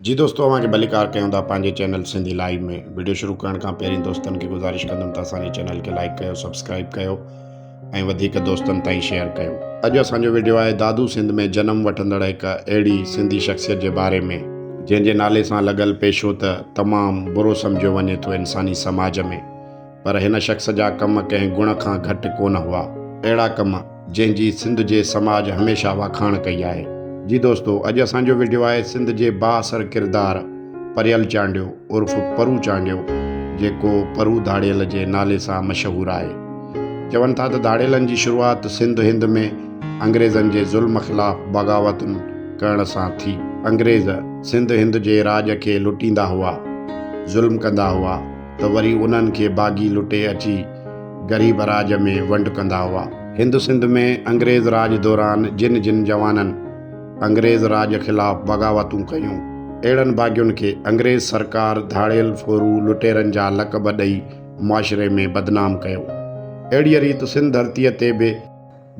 جي دوستو اوهان کي ڀليڪار ڪيون ٿا پنهنجي چينل سنڌي لائيو ۾ وڊيو شروع ڪرڻ کان پهرين دوستن کي گذارش ڪندم ته اسان جي چينل کي لائيڪ ڪيو سبسڪرائيب ڪيو ۽ وڌيڪ دوستن تائين شيئر ڪيو. اڄ اسان جو وڊيو آهي دادو سنڌ ۾ جنم وٺندڙ هڪ اهڙي سنڌي شخصيت جي باري ۾ جنهن جي نالي سان لڳل پيشو ته تمام برو سمجهيو وڃي ٿو انساني سماج ۾ پر هن شخص جا ڪم ڪنهن گڻ کان گهٽ ڪونه هئا. اهڙا ڪم جنهن جي سنڌ جي سماج هميشه واکاڻ ڪئي آهي. جي دوستو اڄ اسان جو وڊيو آهي سنڌ جي بااثر ڪردار پريل چانڊيو عرف پرو چانڊيو جيڪو پرو ڌاڙيل جي نالي سان مشهور آهي. چون ٿا ته ڌاڙيلن جي شروعات سنڌ هند ۾ انگريزن جي ظلم خلاف بغاوتن ڪرڻ سان ٿي. انگريز سنڌ هند جي راڄ کي لٽيندا هئا، ظلم ڪندا هئا. ته وري انهن کي باغي لٽي اچي غريب راڄ ۾ ونڊ ڪندا هئا. هند سنڌ ۾ انگريز راڄ دوران جن جن جوانن انگريز راڄ خلاف بغاوتون ڪيون، اهڙن باغين کي انگريز سرڪار ڌاڙيل، ڦورو، لٽيرن جا لقب ڏئي معاشري ۾ بدنام ڪيو. اهڙيء ريت سنڌ ڌرتيء تي به.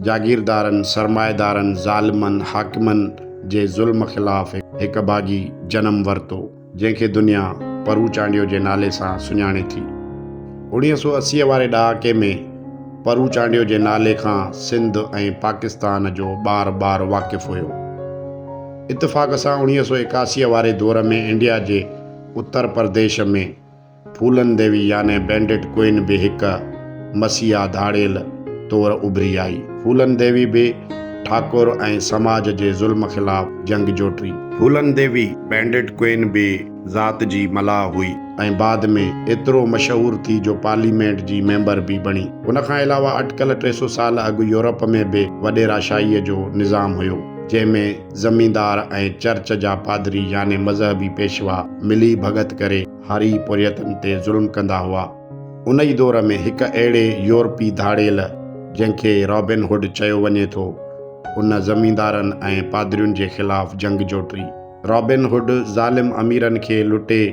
جاگيردارن، سرمائيدارن، ظالمن، حاڪمن جي ظلم خلاف هڪ باغي جنم ورتو، جنهن کي دنيا پرو چانڊيو جي نالي سان سڃاڻي ٿي. 1980 واري ڏهاڪي ۾ پرو چانڊيو جي نالي کان سنڌ ۽ پاڪستان جو ٻار ٻار واقف هيو. اتفاق سان 1981 واري دور ۾ انڊيا جي اتر پرديش ۾ ڦولن ديوي يعني بينڊٽ ڪوئين به هڪ مسيحا ڌاڙيل طور اڀري آئي. ڦولن ديوي به ٺاڪر ۽ سماج جي ظلم خلاف جنگ جوٽي. ڦولن ديوي بينڊٽ ڪوئين به ذات جي ملاح هئي. ۽ بعد ۾ ايترو مشهور ٿي جو پارليمينٽ جي ميمبر به بڻي. ان کان علاوه اٽڪل 300 سال اڳ يورپ ۾ به وڏيرا شاهيء جو نظام هيو، جنهن ۾ زميندار ۽ چرچ جا پادري يعني مذهبي پيشوا ملي ڀڳت ڪري هاري پورهيتن تي ظلم ڪندا هئا. ان ئي دور ۾ هڪ اهڙي يورپي ڌاڙيل جنهن کي رابن هوڊ چيو وڃي ٿو، ان زميندارن ۽ پادرين جي خلاف جنگ جوٽي. رابن هوڊ ظالم اميرن کي لٽي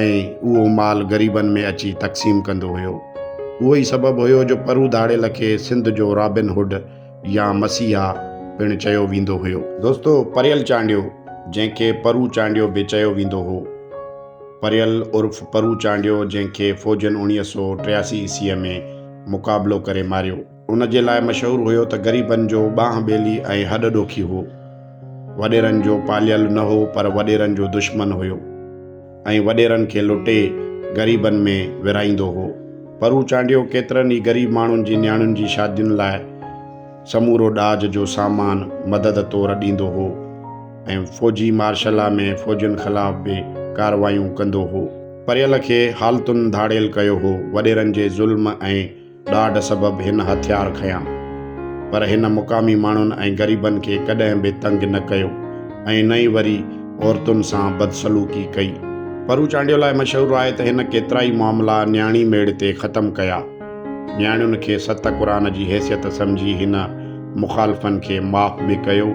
۽ اهو مال غريبن ۾ اچي تقسيم ڪندو هيو. اهو ئي سبب هيو جو پرو ڌاڙيل کي سنڌ جو رابن هوڊ يا مسيحا پڻ چيو ويندو هيو. دوستو پريل چانڊيو جنهن کي پرو چانڊيو به چيو ويندو هو. پريل عرف پرو چانڊيو جنهن کي فوجين 1983 عيسويء ۾ مقابلو ڪري ماريو. ان جي لاء مشهور هيو ته غريبن جو ٻانهن ٻيلي ۽ هڏ ڏوکي هو. وڏيرن جو پاليل نه هو پر وڏيرن جو دشمن هيو. ۽ وڏيرن کي لٽي غريبن ۾ ورهائيندو هو. پرو چانڊيو ڪيترن ئي غريب ماڻهن جي نياڻين جي شادين لاء سمورو ڏاج جو سامان مدد طور ڏيندو هو ۽ فوجي مارشلا ۾ فوجين خلاف به ڪارروايون ڪندو هو. پريل کي حالتن ڌاڙيل ڪيو هو. وڏيرن جي ظلم ۽ ڏاڍ سبب هن هٿيار کنيا، پر هن مقامي ماڻهن ۽ غريبن کي ڪڏهن به تنگ نه ڪيو ۽ نه ئي وري عورتن سان بدسلوڪي ڪئي. پرو چانڊيو لاء مشهور آهي ته هن ڪيترائي معاملا نياڻي ميڙ تي ختم ڪيا. نياڻين کي ست قرآن جي حيثيت سمجهي هن مخالفن کي معاف به ڪيو.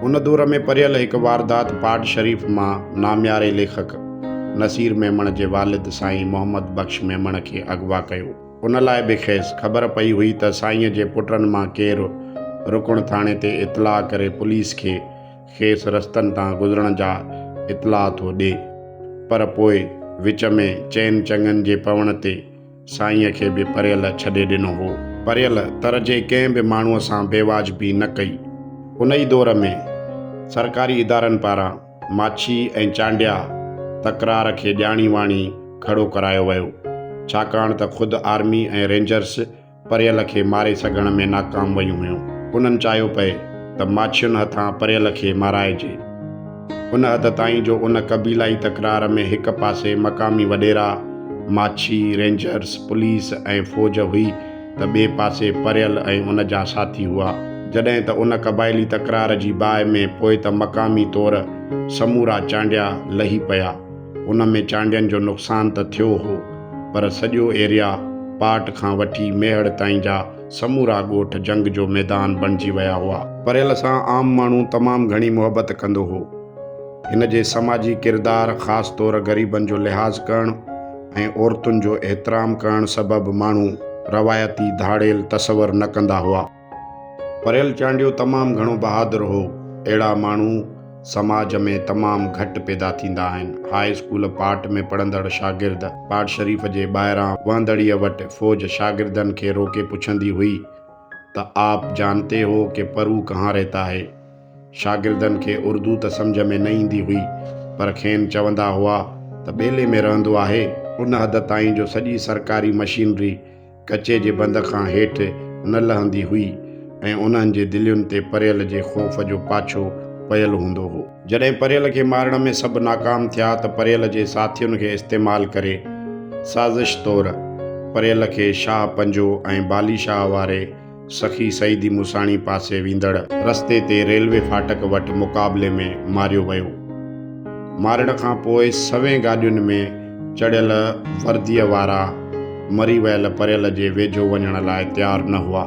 ان دور ۾ پريل هڪ واردات پاٽ شريف مان نامياري ليکڪ نصير ميمڻ جي والد سائين محمد بخش ميمڻ کي اغوا ڪيو. ان لاء به کيس خبر پئي هئي ته سائينء جي پٽن مان ڪير رڪڻ ٿاڻي تي اطلاع ڪري پوليس کي کيس رستن تان گذرڻ جا اطلاع ٿو ڏي. پر پوء وچ ۾ چئن چڱن جي پوڻ تي سائينء کي به پريل ڇڏي ڏنو هو. پريل تر جي ڪنهن به ماڻهوء سان بيواجبي نه ڪئي. ان ئي دور ۾ سرڪاري ادارن پاران ماڇي ۽ چانڊيا تڪرار کي ڄاڻي واڻي کڙو ڪرايو ويو، ڇاڪاڻ ته خود آرمي ۽ رينجرس پريل کي ماري سگهڻ ۾ ناڪام ويون هيون. انهن چاهيو پئي ته ماڇين هٿان پريل کي مارائجي. ان حد تائين جو ان قبيلائي تڪرار ۾ هڪ پاسي مقامي وڏيرا، ماڇي، رينجرس، پوليس ۽ فوج هئي ته ٻئي پاسي پريل ۽ ان جا ساٿي هئا. جڏهن ته ان قبائلي تڪرار جي باهه ۾ پوء ته مقامي طور سمورا چانڊيا لهي پيا. ان ۾ چانڊين جو نقصان ته ٿيو هو پر سڄو ايريا پاٽ کان وٺي ميهڙ تائين جا سمورا ڳوٺ جنگ جو ميدان بڻجي ويا هئا. پريل سان عام ماڻهو تمام گهڻي محبت ڪندو هو. هن جي سماجي ڪردار خاص طور غريبن جو لحاظ ڪرڻ ۽ عورتن جو احترام ڪرڻ سبب ماڻهو روايتي ڌاڙيل تصور نه ڪندا هئا. پريل چانڊيو تمام گهڻو بهادر هو. اهڙا ماڻهو سماج ۾ تمام گهٽ پيدا ٿيندا آهن. هاء اسڪول پاٽ ۾ پڙهندڙ شاگرد پاٽ شريف جي ٻاهران وهندڙيء وٽ فوج شاگردن کي روڪي پڇندي هئي ته آپ جانتي هو ڪه پرو ڪهان رهتا هي؟ شاگردن کي اردو ته سمجهه ۾ نه ايندي هئي پر کين چوندا هئا ته ٻيلي ۾ رهندو آهي. ان حد تائين جو سڄي سرڪاري مشينري ڪچي جي بند کان هيٺ نه لهندي هئي ۽ انهن جي دلين تي پريل جي خوف جو پاڇو پيل هوندو هو. جڏهن پريل کي مارڻ ۾ سڀ ناڪام ٿيا ته پريل جي ساٿين کي استعمال ڪري سازش طور پريل کي شاهه پنجو ۽ بالي شاهه واري سخي سعيدي موساڻي پاسي ويندڙ رستي تي ريلوي ڦاٽڪ وٽ مقابلي ۾ ماريو ويو. مارڻ کان پوء سوين گاڏين ۾ چڙهيل ورديء وارا مري ويل پريل جي ويجهو وڃڻ لاء تيار نه هئا.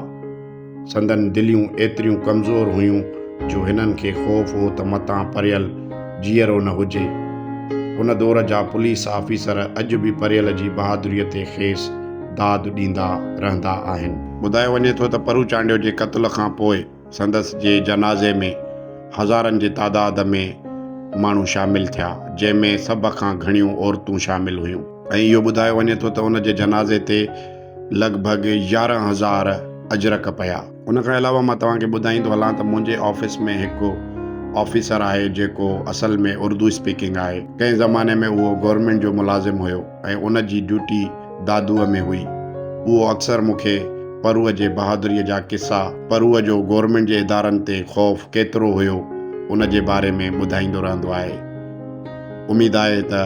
سندن دليون ايتريون ڪمزور هيون جو هنن کي خوف هو ته متان پريل جيئرو نه هجي. ان دور جا پوليس آفيسر اڄ به پريل جي بهادريء تي کيس داد ڏيندا رهندا آهن. ٻڌايو وڃي ٿو ته پرو چانڊيو جي قتل کان پوء سندس جي جنازي ۾ هزارن جي تعداد ۾ ماڻهو شامل ٿيا، جنهن ۾ سڀ کان گهڻيون عورتون شامل هيون ۽ اهو ٻڌايو وڃي ٿو ته ان جي جنازي تي لڳ ڀڳ 11 هزار اجرڪ پيا. ان کان علاوه مان توهان کي ٻڌائيندو هلان ته منهنجي آفيس ۾ هڪ آفيسر آهي جيڪو اصل ۾ اردو اسپيڪنگ آهي. ڪنهن زماني ۾ اهو گورنمينٽ جو ملازم هيو ۽ ان جي ڊيوٽي دادوء ۾ هئي. اهو اڪثر مون کي پروء جي بهادريء جا قصا، پروء جو گورنمينٽ جي ادارن تي خوف ڪيترو هيو ان جي باري ۾ ٻڌائيندو رهندو آهي. اميد آهي ته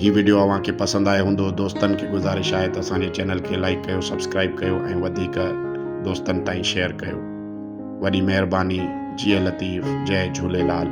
هي وڊيو اوهان کي پسند آيو هوندو. دوستن کي گذارش آهي ته اسان جي چينل کي لائيڪ ڪيو، سبسڪرائيب ڪيو ۽ وڌيڪ دوستن تائين شيئر ڪيو. وڏي مهرباني. جيئي لطيف. جئي جهوليلال.